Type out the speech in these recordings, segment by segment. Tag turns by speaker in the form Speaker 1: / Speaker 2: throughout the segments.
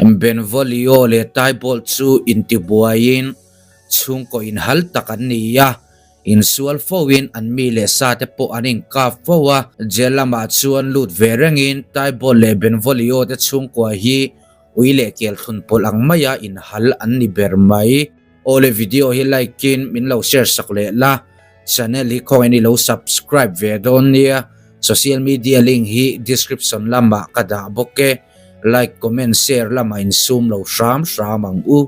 Speaker 1: Benvolio leh Tybalt chu intibuaiin chhungkaw inhal tak an ni a, insual foin an mi leh sa te pawh an inkap fo a. Jail lamah chuan lut ve rengin Tybalt leh Benvolio te chhungkua hi ui leh kel thlun pawlh ang maia inhal an ni ber mai. Awle video hi like in min lo share sak leh la, channel hi khawngaih in i lo subscribe ve dawn nia, social media link hi description lamah ka dah bawk e, like comment share lamah insum lo hram hram ang u.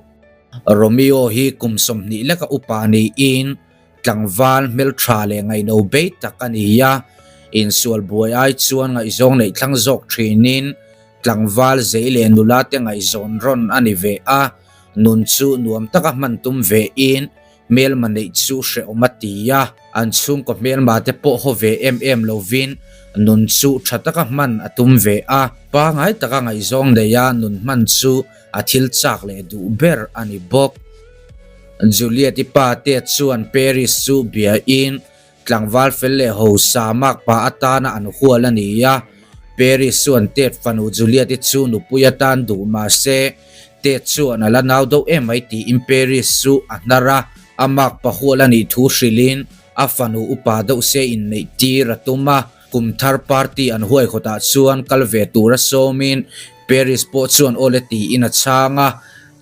Speaker 1: Romeo hi kum 20 leka upa niin tlangval hmeltha leh ngaihno bei tak a ni a, insual buai ai chuan ngaihzawng neih thlang zawk thinin tlangval zei leh nula te ngaihzawn rawn a ni ve a, nun chu nuam taka hman tum ve in hmelma neih chu hrehawm a ti a, an chhungkaw hmelma te pawh haw ve em em lovin nun chu tha taka hman a tum ve a, pangai taka ngaihzawng neia nun hman chu a thil chak leh duh ber a ni bawk. Juliet-i pa te chuan Paris chu bia in Tlangval fel leh hosa makpa atana an hual a ni a, Paris chuan Ted fanu Juliet-i chu nupui atan duh mah se, Ted chuan a la nau deuh em mai tiin Paris chu a hnar a, a makpa hual a nih thu hrilhin a fanu upa deuh se inneih tir a tum a, kum thar party an huaihawtah chuan kal ve tura sawmin Paris pawh chuan awle tiin a chhang a,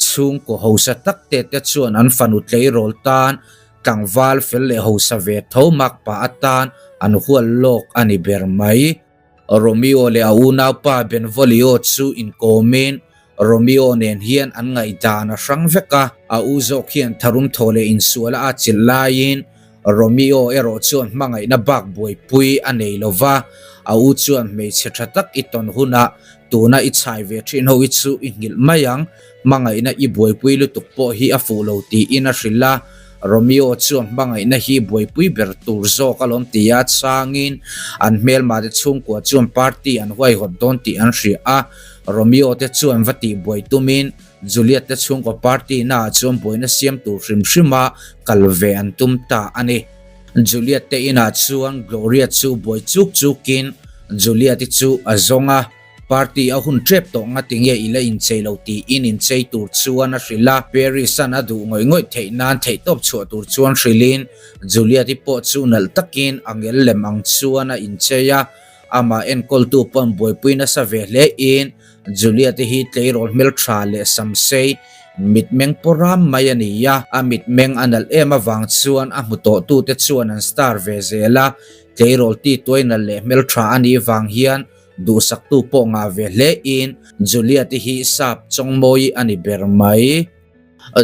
Speaker 1: chhungkaw hosa tak Ted te chuan an fanu tleirawl tan Tlangval fel leh hausa ve tho makpa atan an hual lawk a ni ber mai. Romeo leh a unaupa Benvolio chu inkawmin Romeo nen hian an ngaihdan a hrang vek a, a u zawk hian tharum thaw leh insual a atchilh laiin Romeo erawh chuan hmangaihna bak buaipui a nei lo va, a u chuan hmeichhe tha tak i tawn hunah tuna i chhai ve thin ho hi chu i nghilh mai ang, Hmangaihna i buaipui lutuk pawh hi a fuh lo tiin a hrilh a, Romeo chuan hmangaihna hi buaipui ber tur zawk alawm tia chhangin an hmelmate chhungkua chuan party an huaihawt dawn tih an hria a, Romeo te chuan va tihbuai tumin Juliet te chhungkaw party naah chuan buaina siam tur hrim hrima kal ve an tum ta a ni. Juliet te inah chuan Gloria chu buai chuk chukin Juliet-i chu a zawng a. Party a hun tep tawh nga tinge i la inchei lo tiin inchei tur chuan a hrilh a, Paris-an a duh ngawih ngawih theih nan theihtawp chhuah tur chuan hrilhin Juliet-i pawh chu nalh takin a ngel lem ang chuan a inchei a, amah enkawltu pawn buaipui nasa ve hle in Juliet-i hi tleirawl hmeltha leh samsei mitmeng pawh ram mai a ni a, a mitmeng a nalh em avang chuan a hmu tawhtute chuan an star ve zel a, tleirawl ti tuai nalh leh hmeltha a nih vang hian Duhsaktu pawh ngah ve hle in Juliet-i hi sap chawngmawi a ni ber mai.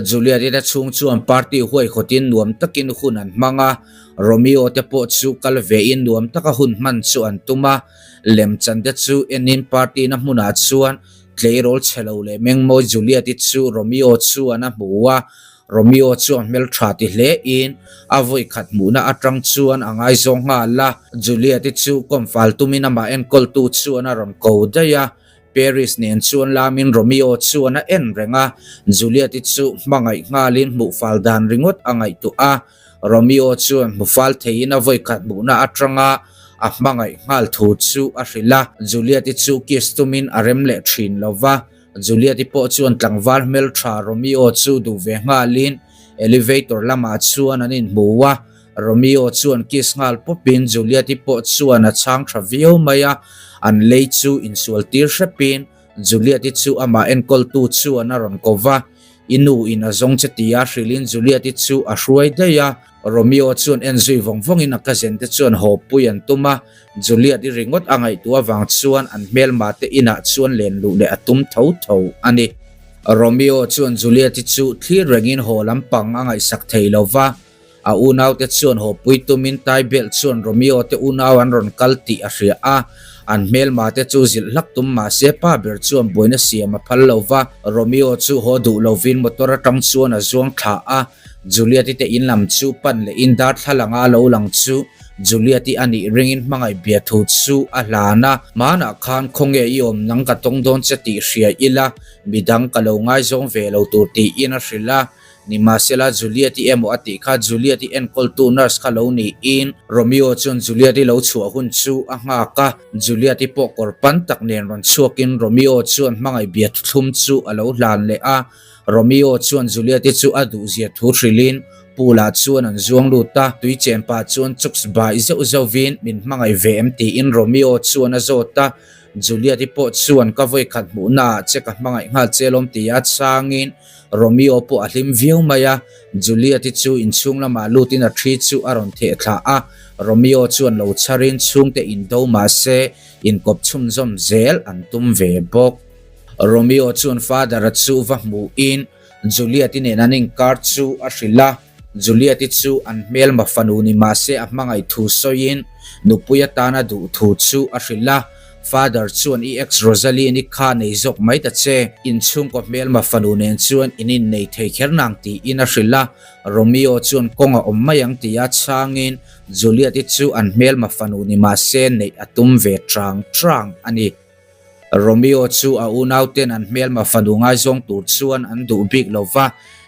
Speaker 1: Juliet-i te chhung chuan party huaihawtin nuam takin hun an hmang a, Romeo te pawh chu kal ve in nuam taka hun hman chu an tum a. Lemchan te chu enin party na hmunah chuan tleirawl chhe lo leh mengmawi Juliet-i chu Romeo chuan a hmu a, Romeo chuan hmeltha ti hle in a vawi khat hmuhna atang chuan a ngaizawng nghal a, Juliet-i chu kawmfal tumin amah enkawltu chuan a rawn ko daih a, Paris nen chuan lamin Romeo chuan a en reng a, Juliet-i chu hmangaih nghalin hmuhfal dan ringawt a ngaihtuah a, Romeo chuan hmufal theiin a vawi khat hmuhna atanga a hmangaih nghal thu chu a hrilh a, Juliet-i chu kiss tumin a rem leh thin lova. Juliet-i pawh chuan tlangval hmeltha Romeo chu duh ve nghalin elevator lamah chuan an inhmu a, Romeo chuan kiss nghal pawpin Juliet-i pawh chuan a chhang tha viau mai a, an lei chu insual tir hrepin Juliet-i chu amah enkawltu chuan a rawn ko va, I nu in a zawng che tia hrilhin Juliet-i chu a hruai daih a, Romeo chuan en zui vawng vawngin a cousin te chuan haw pui an tum a, Juliet i ringawt a ngaihtuah avang chuan an hmelma te inah chuan len luh leh a tum tho tho a ni. Romeo chuan Juliet i chu thlir rengin haw lampang a ngaihsak thei lo va, a unaute chuan haw pui tumin Tybalt chuan Romeo te unau an rawn kal tih a hria a, an hmelma te chu zilh hlak tum mah se pa ber chuan buaina siam a phal lo va, Romeo chu haw duh lovin motor atang chuan a zuang thla a, Juliet i te in lam chu pan lehin darthlalanga lo lang chu Juliet-i a nih ringin hmangaih bia thu chu a hlan a, hmanah khan khawnge i awm nang ka tawng dawn che tih hria ila, midang ka lo ngaizawng ve lo tur tiin a hrilh a. Nimahsela Juliet-i emaw a tih kha Juliet-i enkawltu nurse kha lo niin Romeo chuan Juliet-i lo chhuah hun chu a nghak a, Juliet-i pawh kawr pan tak nen rawn chhuakin Romeo chuan hmangaih bia thuthlum chu a lo hlan leh a, Romeo chuan Juliet-i chu a duhzia thu hrilhin pool-ah chuan an zuang lut a, tui chen pah chuan chuks bai zeuh zeuhvin min hmangaih ve em tiin Romeo chuan a zawt a, Juliet-i pawh chuan ka vawikhat hmuhnaah che ka hmangaih nghal che lawm tia changin Romeo pawh a hlim viau mai a, Juliet-i chu inchhung lamah lutin a thi chu a rawn theh thla a, Romeo chuan lo chharin chhungte indo mah se inkawp chhunzawm zel an tum ve bawk. Romeo chuan Father-a chu va hmuhin Juliet-i nen an inkar chu a hrilh a, Juliet-i chu an hmelma fanu ni mah se a hmangaih thu sawiin nupui atana duh thu chu a hrilh a. Father chuan i ex Rosaline-i kha nei zawk mai ta che, inchhungkaw hmelma fanu nen chuan in innei thei kher nang tiin a hrilh a. Romeo chuan kawng a awm mai ang tia chhangin Juliet-i chu an hmelma fanu ni mah se neih a tum ve chang chang a ni. Romeo chu a unauten an hmelma fanu ngaizawng tur chuan an duh bik lo va,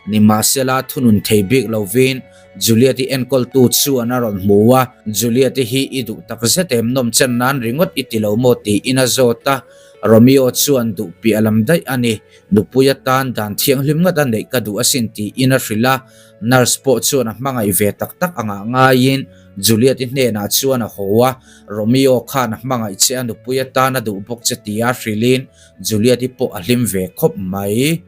Speaker 1: nimahsela thunun thei bik lovin Juliet-i enkawltu chuan a rawn hmu a, Juliet-i hi i duh tak zet em nawm chen nan ringawt i ti lo maw tiin a zawt a, Romeo chuan duh piah lam daih a ni, nupui atan dan thianghlim ngat a neih ka duh asin tiin a hrilh a, nurse pawh chuan a hmangaih ve tak tak angah ngaiin Juliet-i hnenah chuan a haw a, Romeo khan a hmangaih che a nupui atan a duh bawk che tia hrilhin Juliet-i pawh a hlim ve khawp mai.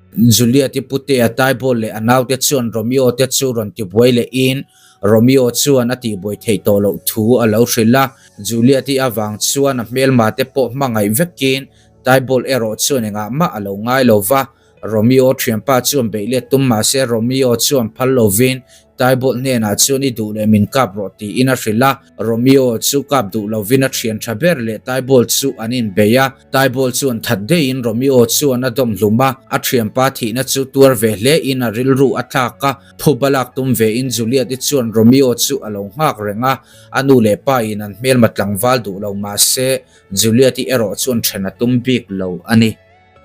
Speaker 1: Juliet-i putea Tybalt leh a naute chuan Romeo te chu rawn tibuai lehin Romeo chuan a tihbuai theih tawh loh thu a lo hrilh a. Juliet-i avang chuan a hmelma te pawh hmangaih vekin Tybalt erawh chuan engah mah a lo ngai lo va. Romeo thianpa chuan beih let tum mah se Romeo chuan phal lovin Tybalt hnenah chuan i duh leh min kap rawh tiin a hrilh a. Romeo chu kap duh lovin a thian tha ber leh Tybalt chu an inbei a. Tybalt chuan that deihin Romeo chuan a dawm hlum a, a thianpa thihna chu tuar ve hle in a rilru a tlak a. Phuba lak tum ve in Juliet-i chuan Romeo chu a lo nghak reng a, a nu leh pa in an hmelma tlangval duh lo mah se Juliet-i erawh chuan then a tum bik lo a ni.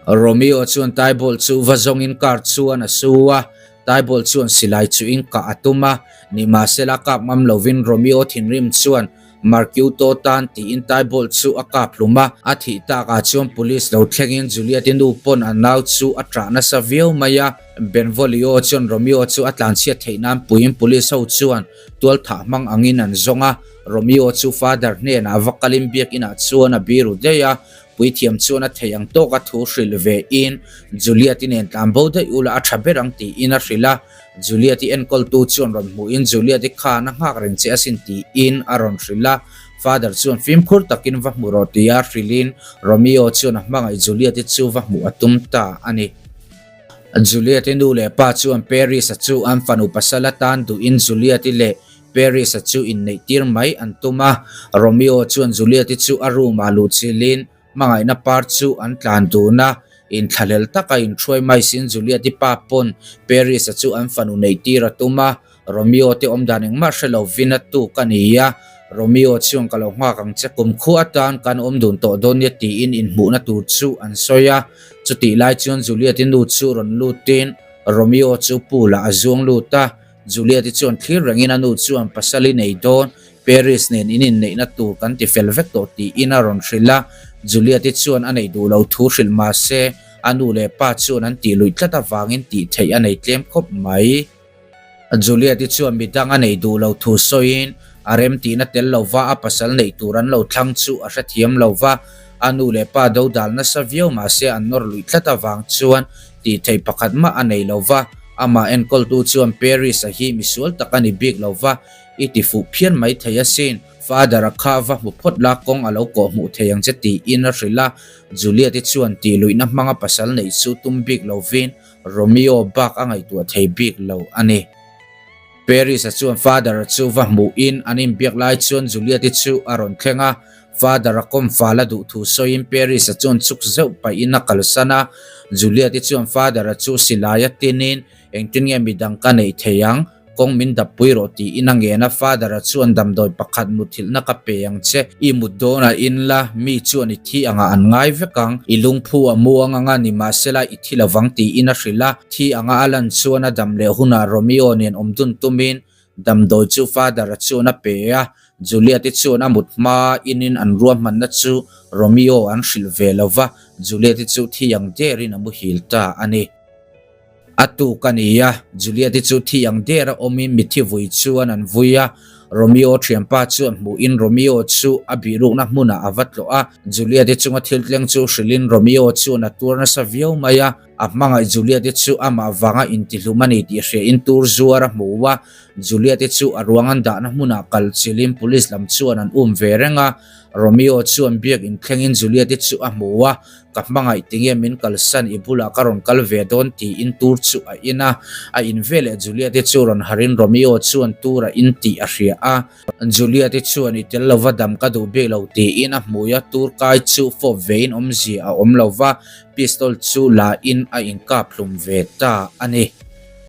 Speaker 1: Romeo chuan Tybalt chu va zawngin car chuan a su a, Tybalt chuan silai chuhin kah a tum a, nimahsela kap ngam lovin Romeo thinrim chuan Marcuto tan tiin Tybalt chu a kap hlum a, a thih takah chuan police lo thlengin Juliet-i nu pawn a nau chu a ṭah nasa viau mai a, Benvolio chuan Romeo chu a tlanchhiat theih nan puiin police ho chuan tualthah hmang angin an zawng a, Romeo chu father hnenah va kalin biakinah chuan a biru daih a, Puithiam chuan a theih ang tawka thu hrilh ve in, Juliet-i nen tlan bo daih ula a tha ber ang tiin a hrilh a. Juliet-i enkawltu chuan rawn hmuhin Juliet-i khan a nghak reng che asin tiin a rawn hrilh a. Father chuan fimkhur takin va hmu rawh tia hrilhin Romeo chuan a hmangaih Juliet-i chu va hmuh a tum ta a ni. Juliet-i nu leh pa chuan Paris-a chu an fanu pasal atan duhin Juliet-i leh Paris-a chu inneih tir mai an tum a, Romeo chuan Juliet-i chu a room-ah luh chilhin hmangaihna par chu an tlan dun a, inthlahlel taka inhruai mai sin Juliet-i pa pawn Paris-a chu an fanu neih tir a tum a, Romeo te awmdan engmah hre lovin a tuk a ni a, Romeo chuan ka lo nghak ang che kum khu atan kan awm dun tawh dawn nia tiin inhmuhna tur chu an sawi a, chutih lai chuan Juliet-i nu chu rawn lutin Romeo chu pool-ah a zuang lut a. Juliet-i chuan thlir rengin a nu chuan pasal i nei dawn, Paris nen in inneihna tur kan ti fel vek tawh tiin a rawn hrilh a. Juliet-i chuan a neih duh lo thu hrilh mah se, a nu leh pa chuan an tih luih tlat avangin tih theih a nei tlem khawp mai. Juliet-i chuan midang a neih duh lo thu sawiin a remtihna tel lova a pasal neih tur an lo thlang chu a hrethiam lo va, a nu leh pa dodal nasa viau mah se an nawr luih tlat avang chuan tih theih pakhat mah a nei lo va. Amah enkawltu chuan Paris-a hi misual tak a ni bik lo va, i ti fuh phian mai thei asin. Father-a kha va hmu phawt la, kawng a lo kawh hmuh thei ang che tiin a hrilh a. Juliet-i chuan tih luihna hmanga pasal neih chu tum bik lovin Romeo bak a ngaihtuah thei bik lo a ni. Paris-a chuan Father-a chu va hmuhin an inbiak lai chuan Juliet-i chu a rawn thleng a. Father-a kawm fal a duh thu sawiin Paris-a chuan chuk zeuh pahin a kalsan a. Juliet-i chuan Father-a chu silai a tinin, Engtin nge midang ka neih thei ang? Kawng min dappui rawh tiin a ngen a, Father-a chuan damdawi pakhat muthilhna ka pe ang che, i mut dawnah in la, mi chuan i thi angah an ngai vek ang, i lungphu a mu ang anga nimahsela i thi lovang tiin a hrilh a, thi anga a lan chuan a dam leh hunah Romeo nen awm dun tumin damdawi chu Father-a chuan a pe a, Juliet-i chuan a mut hma inin an ruahmanna chu Romeo an hrilh ve lova, Juliet-i chu thi ang derin a muhil ta a ni. A tuk a ni a, Juliet-i chu thi ang der a awmin mithi vui chuan an vui a, Romeo thianpa chuan hmuhin Romeo chu a bihrukna hmunah a va tlawh a, Juliet-i chunga thil tleng chu hrilhin Romeo chuan a tuar nasa viau mai a, a hmangaih Juliet-i chu amah vanga intihlum a ni tih hriain tur zuar a hmu a, Juliet-i chu a ruang an dahna hmunah kal chilhin police lam chuan an um ve reng a, Romeo chuan biak inthlengin Juliet-i chu a hmu a, Ka hmangaih tinge min kalsan i bulah ka rawn kal ve dawn tiin tur chu a in a, a in veleh Juliet-i chu rawn harin Romeo chuan tur a in tih a hria a, Juliet-i chuan i tel lova dam ka duh bik lo tiin a hmui a, tur kai chu fawp vein awmzia a awm lova, pistol chu la in a inkap hlum ve ta a ni.